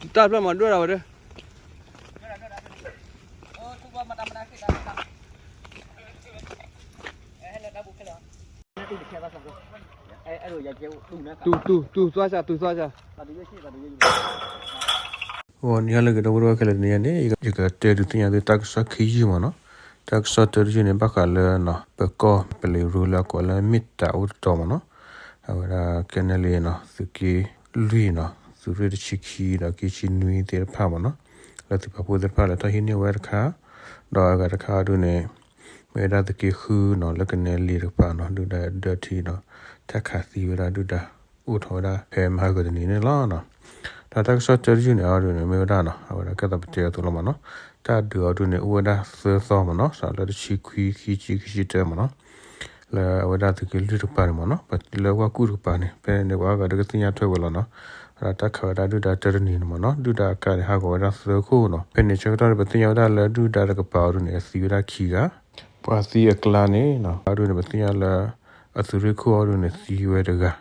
တၢ်ဖျၢၣ်မၤဒိၣ်ဒၣ်ဝဲဒၣ် တူၢ်တူၢ်တူၢ်သွၣ်စၢ်တူၢ်သွၣ်စၢ် ဂီၤနံၤဟါလၢအဂ့ၤ ဒီပုၢ်ဝဲၢ်ခဲလၢာ် တနံၤအံၤန့ၣ် ယကတဲဒုးသ့ၣ်ညါသုတၢ်ကစီၣ်ခံယုၢ်မ့ၢ်နီၤ. တၢ်ကစီၣ်တၢတယုၢ်န့ၣ် ဘၣ်ဃးလၢနီၤ ပၢၤကီၢ်ပလံၤရူလၢအကိးလၢမ့ၢ်တၢ်အိၣ်တတီၤမ့ၢ်နီၤ. အဝဲဒၣ် KNLA နီၤ သုးက့လွံၢ်နီၤ သုးရ့ၣ်တဆံခံဒီးခံဆံနွံသ့ၣ်တဖၣ်မ့ၢ်နီၤ လၢသုးပာ်ဖှိၣ်သ့ၣ်တဖၣ်လဲၤထီၣ်ဟံးန့ၢ်ဝဲတခါ ဒီးအဂၤတခါအံၤဒုးန့ၣ် မ့ၢ်ဝဲဒၣ်သုးက့ဃုနီၤ လၢကနဲလံတကပၤနီၤ ဒုၣ်ဒါဒၢထံဒီး တၢ်ခးသံဝဲဒၣ်ဒုၣ်ဒါ အိၣ်ထီၣ်ဝဲဒၣ်ဖဲမဟါကတနံၤန့ၣ်လီၤ. ဒီးတၢ်ကစီၣ်တၢတယုၢ်န့ၣ်အံၤဒုးန့ၣ် မ့ၢ်ဝဲဒၣ်နီၤ အဝဲဒၣ်ကဲသိးပတဲအသိးလီၤမ့ၢ်နီၤ တၢ်ဒုးအံၤဒုးန့ၣ် အိၣ်ဝဲဒၣ်သၢသီမ့ၢ်နီၤ စးလၢတဆံခွံ ခံဆံ ခံဆံတၢမ့ၢ်နီၤ လၢအဝဲဒၣ်သုးက့လွံၢ်တကပၤန့ၣ်မ့ၢ်နီၤ ပလၢဝၢ်ကူၣ်တကပၤန့ၣ် ဖဲန့ၣ်န့ၣ် ပှၤအါဂၤဒုးကသ့ၣ်ညါထွဲဝဲလီၤနီၤ အဝဲဒၣ်တၢ်ခးဝဲဒၣ်ဒုၣ်ဒါတၢတနံၤန့ၣ်မ့ၢ်နီၤ ဒုၣ်ဒါအကါန့ၣ် ဟးဂီၤဝဲဒၣ်သၢခိၣ်နီၤ ဖဲန့ၣ်ဆၢကတီၢ်န့ၣ် ပသ့ၣ်ညါဝဲဒၣ်လၢဒုၣ်ဒါတကပၤအံၤဒုးန့ၣ် အသံဝဲဒၣ်ခံဂၤ ပှၤသံအကျါန့ၣ်နီၤ အံၤဒုးန့ၣ် ပသ့ၣ်ညါလၢ အသုးရ့ၣ်ခိၣ်အံၤဒုးန့ၣ် သံဝဲတဂၤ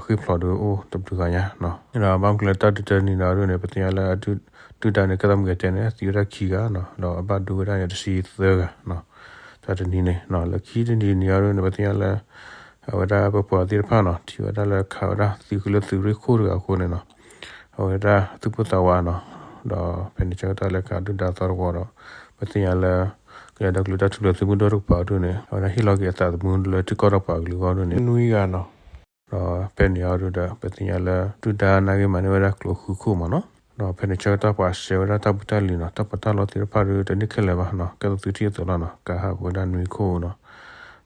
ဒီးဃ့ၢ်ဖျိးဒုးအိၣ်တဘျုးဂၤညါနီၤ ဒီးဘၣ်မနုၤလၢတၢ်ဒုးတၢတနံၤန့ၣ်အံၤဒုးန့ၣ် ပသ့ၣ်ညါလၢ ဒုၣ်ဒါန့ၣ် ကဲသိးမုၢ်ဂဲၤတဲန့ၣ် သံဝဲဒၣ်ခံဂၤနီၤ ဒီးအဘၣ်ဒိဝဲဒၣ်န့ၣ်တဆံသၢဂၤနီၤ တၢတနံၤန့ၣ်နီၤ လၢခံတနံၤန့ၣ်အံၤဒုးန့ၣ် ပသ့ၣ်ညါလၢ အဝဲဒၣ်ပပှၤသ့ၣ်တဖၣ်နီၤ ထံၣ်ဝဲဒၣ်လၢခးဝဲဒၣ်သံဃုာ်လၢသုးရ့ၣ်ခိၣ်တဂၤအဃိန့ၣ်နီၤ အဝဲဒၣ်သူၣ်ပိၢ်သးဝးနီၤ ဒီးဖဲန့ၣ်ဆၢကတီၢ်လၢခးဒုၣ်ဒါသီတဝီဒီး ပသ့ၣ်ညါလၢ ကညီဒီကလုာ်တၢ်ထူၣ်ဖျဲးသုးမုၢ်ဒိၣ်တကပၤအံၤဒုးန့ၣ် အဝဲဒၣ်ဟ့ၣ်လီၤက့ၤအသးသမူလၢထံကီၢ်ဒီးပှၤကလုာ်အဂီၢ်ဒုးန့ၣ် နွံဂၤနီၤ ဒီးဖဲန့ၣ်အံၤဒုးဒီး ပသ့ၣ်ညါလၢ ဒုၣ်ဒါနာ်က့မၤန့ၢ်ဝဲဒၣ်ကျိဃုခိၣ်မ့ၢ်နီၤ ဒီးဖဲန့ၣ်ဆၢကတီၢ်ပှၤစဲးဝဲဒၣ်တၢ်ဖိတၢ်လံၤနီၤ တၢ်ပီးတၢ်လီသ့ၣ်တဖၣ်ဒုးတန့ၢ်ခဲလၢာ်ဘၣ်နီၤ ကဲသိးသုထံၣ်အသိးလီၤနီၤ ကါဟးဂီၤဝဲဒၣ်နွံခိၣ်နီၤ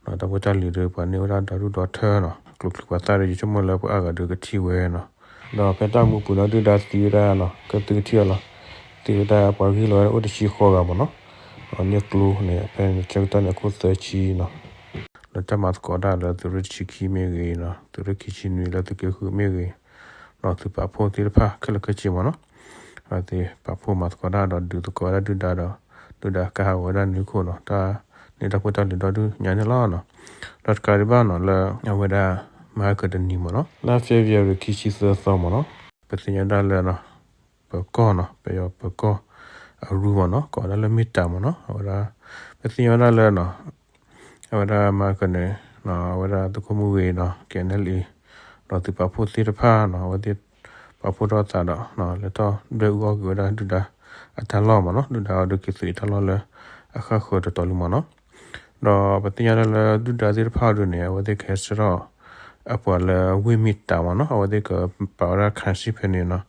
ဒီးတၢ်ဖိတၢ်လံၤဒုးပှၤန့ၢ်ဝဲဒၣ်ဒီဒူၣ်ဒီထၢနီၤ ကျိချံပှၤသၣ်ဒုး ယဆိကမိၣ်လၢပှၤအါဂၤဒုးကထံၣ်ဝဲနီၤ ဒီးဖဲတၢ်မူပူၤန့ၣ်ဒုၣ်ဒါသံဝဲဒၣ်နီၤ ကဲသုကထံၣ်အီၤလီၤ သံဝဲဒၣ်ပှၤဂ့ၢ်လီၤဝဲဒၣ်အိၣ်တဆံဃိးဂၤမ့ၢ်နီၤ ဒီးန့ၢ်ကျိန့ၣ် ဖဲန့ၣ်ဆၢကတီၢ်န့ၣ်အခိၣ်သၢဆံနီၤ လၢတၢ်မၤသကိးတၢ်လၢသုးရ့ၣ်တဆံခံမ့ၢ်ဂ့ၤနီၤ သုးရ့ၣ်ခံဆံနွံလၢသုးက့ဃုမ့ၢ်ဂ့ၤ ဒီးသုးပာ်ဖှိၣ်သ့ၣ်တဖၣ်ခဲလၢာ်ခဲဆ့မ့ၢ်နီၤ အဝဲသ့ၣ်ပာ်ဖှိၣ်မၤသကိးတၢ်ဒီးဒုးသကိးဝဲဒၣ်ဒုၣ်ဒါဒီး ဒုၣ်ဒါကါဟးဂီၤဝဲဒၣ်နွံခိၣ်နီၤ တၢ်န့ၢ်တၢ်ဖိတၢ်လံၤဒီဒူၣ်ညါန့ၣ်လီၤနီၤ ဒီးတကးဒံးဘၣ်နီၤ လၢအဝဲဒၣ်မဟါကတနံၤမ့ၢ်နီၤ လါ February ခံဆံသၢသီမ့ၢ်နီၤ ပသ့ၣ်ညါဒၣ်လၢ ပၢၤကီၢ်နီၤ ပယီၤပၢၤကီၢ်အရူမ့ၢ်နီၤ ကိးဝဲဒၣ်လၢမ့ၢ်တၢ်မ့ၢ်နီၤ အဝဲဒၣ် ပသ့ၣ်ညါဝဲဒၣ်လၢနီၤ အဝဲဒၣ်မၤကန့ၣ် အဝဲဒၣ်သုးခိၣ်မုၢ်ဂ့ၤနီၤ KNLA ဒီးသုးပာ်ဖှိၣ်သ့ၣ်တဖၣ်နီၤ အဝဲသ့ၣ်ပာ်ဖှိၣ်ထီၣ်အသးဒီး လဲၤထီၣ်ဒွဲၣ်အူအီၣ်က့ၤဝဲဒၣ်ဒုၣ်ဒါအတၢ်လီၢ်မ့ၢ်နီၤ ဒုၣ်ဒါအီၤဒုးက့ၤသုးအတၢ်လီၢ်လၢ အဃၣ်ဃၢၤတတီၤလံမ့ၢ်နီၤ ဒီးပသ့ၣ်ညါဒၣ်လၢဒုၣ်ဒါသ့ၣ်တဖၣ်အံၤဒုးန့ၣ် အဝဲသ့ၣ်ကဟဲဆှၢထီၣ် အပှၤလၢဝ့ၢ်မ့ၢ်တၢ်မ့ၢ်နီၤ အဝဲသ့ၣ်ကပာ်ဝဲဒၣ်ခးစံၣ်ဖဲန့ၣ်နီၤ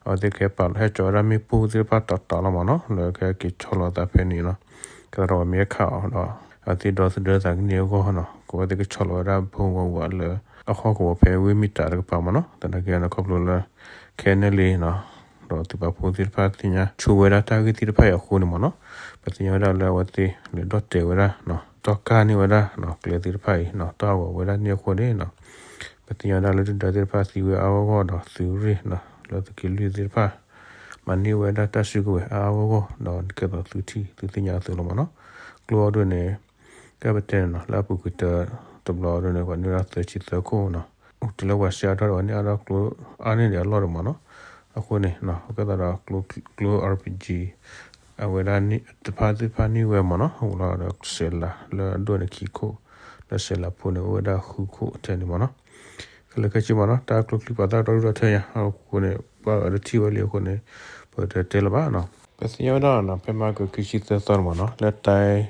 အဝဲသ့ၣ်ကဟဲပာ်လီၤဟဲကၠီၤဝဲဒၣ်မ့ၣ်ပိၢ်သ့ၣ်တဖၣ်တီတီလီၤမ့ၢ်နီၤ လၢကဟဲက့ၤဆီလီၤအသးဖဲန့ၣ်နီၤ ကဲသးဒီးပှၤမ့ၢ်ဟဲခးအီၤဒီး အဝဲသ့ၣ်ဒီသဒၢသးကန့ၢ်အဂီၢ်နီၤ ကဝဲသ့ၣ်ကဆီလီၤဝဲဒၣ်ဘိဝဲဝးလၢ အဟီၣ်ကဝီၤဖဲဝ့ၢ်မ့ၢ်တၢ်တကပၤမ့ၢ်နီၤ သနာ်က့န့ၣ် ခီဖျိလၢ ခဲနဲၣ်လံနီၤ ဒီးသုးပာ်ဖှိၣ်သ့ၣ်တဖၣ်သ့ၣ်ညါဆိဝဲဒၣ်တၢ်ဂ့ၢ်သ့ၣ်တဖၣ်အံၤအဃိန့ၣ်မ့ၢ်နီၤ ပသ့ၣ်ညါဝဲဒၣ်လၢအဝဲသ့ၣ်လဲၤဒီၣ်တဲာ်ဝဲဒၣ် တီၢ်ကၢ်န့ၢ်ဝဲဒၣ် ကျဲသ့ၣ်တဖၣ်အံၤ တီၢ်ဟးဂီၤဝဲဒၣ်န့ၣ်အဃိန့ၣ်နီၤ ပသ့ၣ်ညါဝဲဒၣ်လၢဒုၣ်ဒါသ့ၣ်တဖၣ်သံဝဲအါအါဂီၢ်ဂီၢ်ဒီးသုးရ့ၣ်နီၤ လၢသုးက့လွံၢ်သ့ၣ်တဖၣ် မၤန့ၢ်ဝဲဒၣ်တၢ်စုကဝဲၤအါအါဂီၢ်ဂီၢ် ဒီးကဲသိးသုထံၣ်သုသ့ၣ်ညါအသိးလီၤမ့ၢ်နီၤ ကျိအီၤဒုးန့ၣ် ကဲပတဲန့ၣ်နီၤ လၢအပူၤကွံာ်တဘျီအီၤဒုးန့ၣ် ပှၤန့ၢ်ဝဲဒၣ်သၢဆံသၢခိၣ်နီၤ အိၣ်တုၤလၢပှၤစဲအါထီၣ်ဒီးပှၤန့ၢ်အါထီၣ်ကျိအါန့ၢ်ဒံးအလီၢ်ဒံးမ့ၢ်နီၤ အဃိန့ၣ် ကဲသးဒီးကျိ RPG အဝဲဒၣ်တဖၣ်သ့ၣ်တဖၣ်န့ၢ်ဝဲမ့ၢ်နီၤ အိၣ်လီၤဒီးစဲးလၤလၢအဒိၣ်န့ၣ်ခံခိၣ် လၢစဲးလၤဖိန့ၣ် အိၣ်ဝဲဒၣ်ဃုခိၣ်အထဲန့ၣ်မ့ၢ်နီၤ ခဲလၢာ်ခဲဆ့မ့ၢ်နီၤ တၢ်ကျိချံပှၤသၣ်ဒီဒူၣ်ဒီထၢညါ အဃိန့ၣ် ပှၤအီၤတထံၣ်ဝဲလံအဃိန့ၣ် ပတတဲလၢၤဘၣ်နီၤ ပသ့ၣ်ညါဝဲဒၣ်နီၤ ဖဲမဟါကခံဆံသၢသီန့ၣ်မ့ၢ်နီၤ လၢ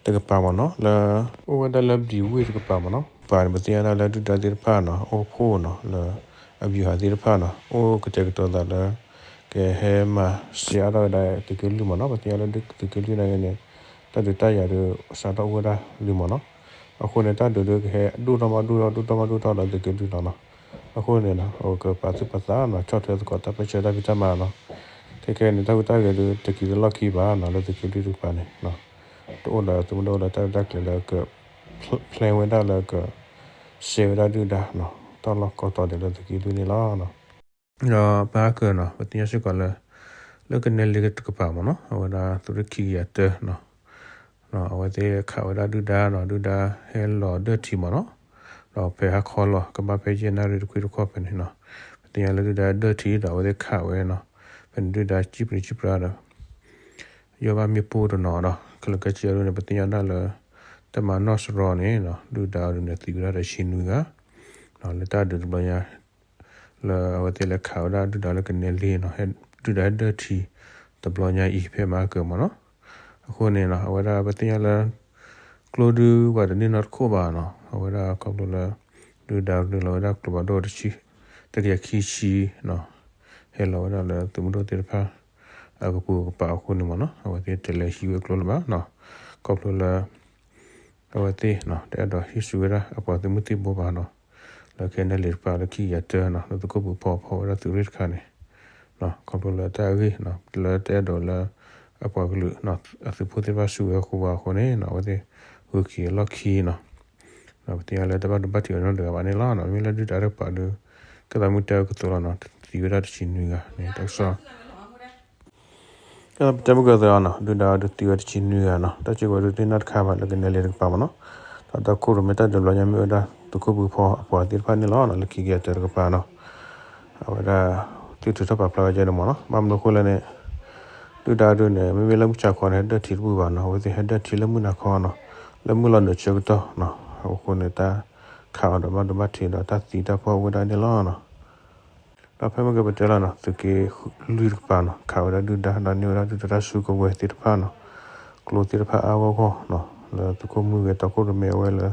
တဲတကပၤမ့ၢ်နီၤ လၢ အိၣ်ဝဲဒၣ်လၢဘျံးဝ့ၢ်တကပၤမ့ၢ်နီၤ ပှၤန့ၣ် ပသ့ၣ်ညါဒၣ်လၢဒုၣ်ဒါသ့ၣ်တဖၣ်နီၤ အိၣ်ဖှိၣ်နီၤ လၢ အဘျူးဟးသ့ၣ်တဖၣ်နီၤ အိၣ်ကတဲာ်ကတီၤသးလၢ ကဟဲမၤစဲအါထီၣ်ဝဲဒၣ်သုးက့လွံၢ်မ့ၢ်နီၤ ပသ့ၣ်ညါလၢသုးက့လွံၢ်နာ်က့န့ၣ် တၢ်ဒုးတၢ်ယၤဒုး စးထီၣ်အိၣ်ဝဲဒၣ်လံမ့ၢ်နီၤ အဃိန့ၣ် တၢ်ဒုးဒုးကဟဲဒိၣ်ထီၣ်မးဒိၣ်ထီၣ်ဒိၣ်ထီၣ်မးဒိၣ်ထီၣ်လၢသုးက့လွံၢ်လီၤနီၤ အဃိန့ၣ်နီၤ အိၣ်ကပာ်သူၣ်ပာ်သးနီၤ ဆီၣ်ထွဲသကိးတၢ်ပၢဆှၢတၢ်ဖံးတၢ်မၤနီၤ ခဲခဲန့ၣ် တၢ်ဟူးတၢ်ဂဲၤဒုး တက့ၤတလီၢ်ခံဘၣ်နီၤ လၢသုးက့လွံၢ်တကပၤန့ၣ် တအိၣ်ဒီးသုးမုၢ်ဒိၣ်လၢတၢ်ဒုးတၢ်ကျဲၤလၢက plan ဝဲဒၣ်လၢက စဲဝဲဒၣ်ဒုၣ်ဒါနီၤ တၢ်လီၢ်ကိးတီၤဒဲးလၢသုးက့လွံၢ်န့ၣ်လီၤ. ဒီးပဟါကၢၤနီၤ ပသ့ၣ်ညါစ့ၢ်ကီးလၢ လၢကနဲလံတကပၤမ့ၢ်နီၤ အဝဲဒၣ်သုးရ့ၣ်ခံကယၤတၢနီၤ အဝဲသ့ၣ်ခးဝဲဒၣ်ဒုၣ်ဒါနီၤ ဒုၣ်ဒါဟဲလီၤဒၢၣ်ထံးမ့ၢ်နီၤ ဒီးဖဲဟါခီလီၤ ကဘၣ်ဖဲယဲၢ်နၣ်ရံၣ်တခွံတခီဖဲန့ၣ်နီၤ ပသ့ၣ်ညါလၢဒုၣ်ဒါဒၢၣ်ထံးဒီးအဝဲသ့ၣ်ခးဝဲနီၤ ဖဲန့ၣ်ဒုၣ်ဒါစံၣ်ပြံစံၣ်ပြါဒီး ယီၢ်ဘၣ်မ့ၣ်ပိၢ်တနီၤဒီး ခဲလၢာ်ခဲဆ့အဒိန့ၣ် ပသ့ၣ်ညါဒၣ်လၢ တၢ်မၤနီၢ်စရီန့ၣ် ဒုၣ်ဒါအဒိန့ၣ် သံဝဲဒၣ်တဆံနွံဂၤ လၢတၢ်ဒုးတဘျီညါ လၢအဝဲသ့ၣ်လဲၤခးဝဲဒၣ်ဒုၣ်ဒါလၢကနဲလ့နီၤ ဒုၣ်ဒါဟဲဒၢၣ်ထံ တဘျီညါအံၤဖဲမဟါကၢၤမ့ၢ်နီၤ. အဃိန့ၣ်နီၤ အဝဲဒၣ်ပသ့ၣ်ညါလၢ ကျိဒုးပှၤတန့ၢ်နီတခိၣ်ဘၣ်နီၤ အဝဲဒၣ်ခီဖျိလၢ ဒုၣ်ဒါဒုးလီၤဝဲဒၣ်ကျိဖးဒိၣ်တဆံ တကယၤခံဆံနီၤ ဟဲလီၤဝဲဒၣ်လၢသုးမုၢ်ဒိၣ်သ့ၣ်တဖၣ် အကပိာ်ကပၤအဃိန့ၣ်မ့ၢ်နီၤ အဝဲသ့ၣ်တလဲၤဟံးဝဲကျိလၢၤဘၣ်နီၤ ခီဖျိလၢ အဝဲသ့ၣ်နီၤ တအဲၣ်ဒိးဟံးစုၤဝဲဒၣ်အပှၤသုးမုၢ်သံၣ်ဘိဘၣ်နီၤ လၢခဲနဲလံၤတကပၤလၢခံကယၤတၢနီၤ လၢသုးခိၣ်ပူၤဖီဖီဝဲဒၣ်သုးရ့ၣ်တခါန့ၣ် ခီဖျိလၢတၢ်အဂ့ၢ်နီၤ လၢတအဲၣ်ဒိးလၢ အပှၤကလုာ်နီၤ အသုးဖိသ့ၣ်တဖၣ်စုဝဲအဃိဘၣ်အဃိန့ၣ်နီၤ အဝဲသ့ၣ်ဂုၤက့ၤအလီၢ်ခံနီၤ ပသ့ၣ်ညါလၢတဘၣ်ဒိဘၣ်ထံးအီၤနီတဂၤဘၣ်န့ၣ်လီၤ. မ့မ့ၢ်လၢဒုၣ်ဒါတကပၤဒီး ကဲသးမုၢ်တဲအကသိးလီၤနီၤ သံဝဲဒၣ်တဆံနွံဂၤန့ၣ် တၢ်ကစီၣ် ကဲသးပတဲမုၢ်ကသိးအီၤနီၤ ဒုၣ်ဒါဒုးသံဝဲတဆံနွံဂၤနီၤ တၢ်စ့ၢ်ကီးဒုးတန့ၢ်နီတခါဘၣ်လၢကနဲလ့တကပၤမ့ၢ်နီၤ ဒီးတၢ်ခိၣ်ရိၣ်မဲတၢ်ဒုးဘျီညါမ့ၢ်ဝဲဒၣ် သုးခိၣ်ပူၤဖီအပှၤသ့ၣ်တဖၣ်န့ၣ်လီၤနီၤ လၢခံကယၤတၢတကပၤနီၤ အဝဲဒၣ် သုထုးထီၣ်ပာ်ဖျါဝဲကဲန့ၣ်မ့ၢ်နီၤ ဘၣ်မနုၤအဃိလဲၣ်န့ၣ် ဒုၣ်ဒါဒုးန့ၣ် မ့မ့ၢ်လၢမုၢ်ဆါခီန့ၣ် ဟဲဒၢၣ်ထံတဘူၣ်ဘၣ်နီၤ အဝဲသ့ၣ်ဟဲဒၢၣ်ထံလၢမုၢ်နၤခီနီၤ လၢမုၢ်လီၤနုာ်ဆၢကတီၢ်နီၤ အဃိန့ၣ်တၢ်ခးအီၤဒီးဘၣ်ဒိဘၣ်ထံးဒီးတၢ်သံတၢ်ပှၢ်အိၣ်ဝဲဒၣ်န့ၣ်လီၤနီၤ ဒီးဖဲမ့ၢ်ကပတဲလီၤနီၤ သုးက့လွံၢ်တကပၤနီၤ ခးဝဲဒၣ်ဒုၣ်ဒါဒီးန့ၢ်ဝဲဒၣ်ဒုၣ်ဒါတၢ်စုကဝဲၤသ့ၣ်တဖၣ်နီၤ ကျိသ့ၣ်တဖၣ်အါဂီၢ်ဂီၢ်နီၤ လၢသုးခိၣ်မုၢ်ဂ့ၤတီခိၣ်ရိၣ်မဲအဝဲလၢ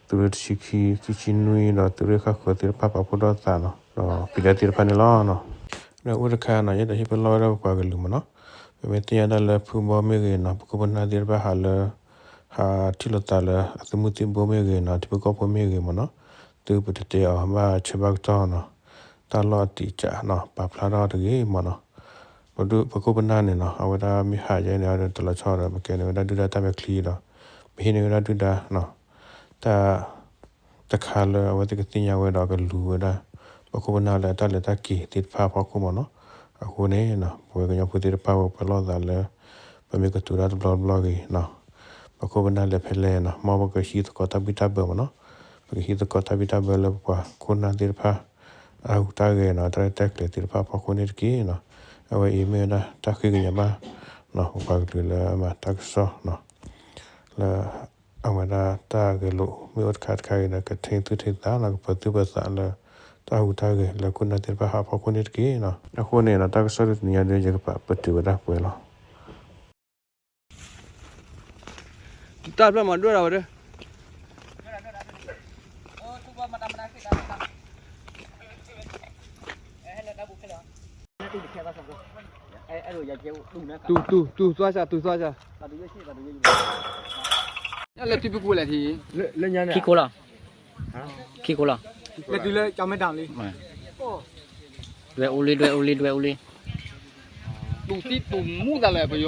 သုးရ့ၣ်တဆံခံ ခံဆံနွံ ဒီးသုးရ့ၣ်ဃၣ်ဃၢၤသ့ၣ်တဖၣ်ပာ်ဖှိၣ်ထီၣ်သးနီၤ ဒီးပံၤဒဲသ့ၣ်တဖၣ်န့ၣ်လီၤနီၤ ဒီးအိၣ်တခါနီၤ ယဲဒၣ်ဟ့ၣ်ပလီၢ်ဝဲဒၣ်ပပှၤကလုာ်မ့ၢ်နီၤ ပမ့ၢ်သ့ၣ်ညါဒၣ်လၢဖုဘီမ့ၢ်ဂ့ၤနီၤ ပခိၣ်ပနၢ်သ့ၣ်တဖၣ်ဟးလၢ ဟးထံၣ်လိာ်သးလၢအသုးမုၢ်သံၣ်ဘိမ့ၢ်ဂ့ၤနီၤ ထံဖိကီၢ်ဖိမ့ၢ်ဂ့ၤမ့ၢ်နီၤ သုပတတဲအီၤဘၣ်ဆၢဘၣ်ကတီၢ်နီၤ တၢ်လီၢ်အတံာ်ကၢ်နီၤ ပာ်ဖျါထီၣ်တဂ့ၤမ့ၢ်နီၤ ပဒုၣ်ပခိၣ်ပနၢ်န့ၣ်နီၤ အဝဲဒၣ်မ့ၢ်ဟးယဲန့ၣ် အဝဲဒၣ်တလီၤဆီဒီး ပကဲန့ၢ်ဝဲဒၣ်ဒုၣ်ဒါတၢ်မဲာ်ချံဒီး ပဟံးန့ၢ်ဝဲဒၣ်ဒုၣ်ဒါနီၤ တၢ် တခါလၢအဝဲသ့ၣ်ကသ့ၣ်ညါဝဲဒီးကလူၤဝဲဒၣ် ပခိၣ်ပနၢ်လၢတၢ်လဲၤတၢ်က့ၤသ့ၣ်တဖၣ်အဖီခိၣ်မ့ၢ်နီၤ အဃိန့ၣ်နီၤ ပဝဲကညီဖိသ့ၣ်တဖၣ်ဝဲပှဲၤလိာ်သးလၢ ပမ့ၢ်ကတိၤတၢ်တဘျီတဘျီဂ့ၤနီၤ ပခိၣ်ပနၢ်လဲၤဖဲလဲၣ်နီၤ မ်ပကဟံးသကိးတၢ်ဘံၣ်တၢ်ဘၢမ့ၢ်နီၤ ပကဟံးသကိးတၢ်ဘံၣ်တၢ်ဘၢလၢပပှၤခိၣ်နၢ်သ့ၣ်တဖၣ် အဟူးတၢ်ဂဲၤနီၤ တၢ်ရဲၣ်တၢ်ကျဲၤသ့ၣ်တဖၣ်အဖီခိၣ်န့ၣ်တက့ၢ်နီၤ အဝဲအံၤမ့ၢ်ဝဲဒၣ်တၢ်ဃ့ကညးဘၣ်နီၤ ပပှၤကလုာ်လၢအမၤတၢ်ကစီၣ်နီၤ လၢ အဝဲဒၣ်တၢ်ဂဲၤလိာ်မ့ၢ်အိၣ်တခါတခါအံၤဒီး ကထံၣ်သူၣ်ထံၣ်သးနီၤ ကပၢၤသူၣ်ပၢၤသးလၢ တၢ်ဟူးတၢ်ဂဲၤလၢခိၣ်နၢ်သ့ၣ်တဖၣ်ဟးဖီခိၣ်န့ၣ်တက့ၢ်နီၤ အဃိန့ၣ်ဒီး တၢ်ကစီၣ်တနံၤညါဒီး ယကပာ်ပတုာ်ဝဲဒၣ်ပှဲၤလီၤ တၢ်ဖျၢၣ်မၤဒိၣ်ဒၣ်ဝဲဒၣ် တူၢ်တူၢ်တူၢ်သွၣ်စၢ်တူၢ်သွၣ်စၢ် လၢထံပူၤလၢထံ ခံခိၣ်လီၤ ခံခိၣ်လီၤ ဒွဲၣ်အူလံ ဒွဲၣ်အူလံ ဒွဲၣ်အူလံ တူၢ်သံတူၢ်မူသးလၢပယီၤ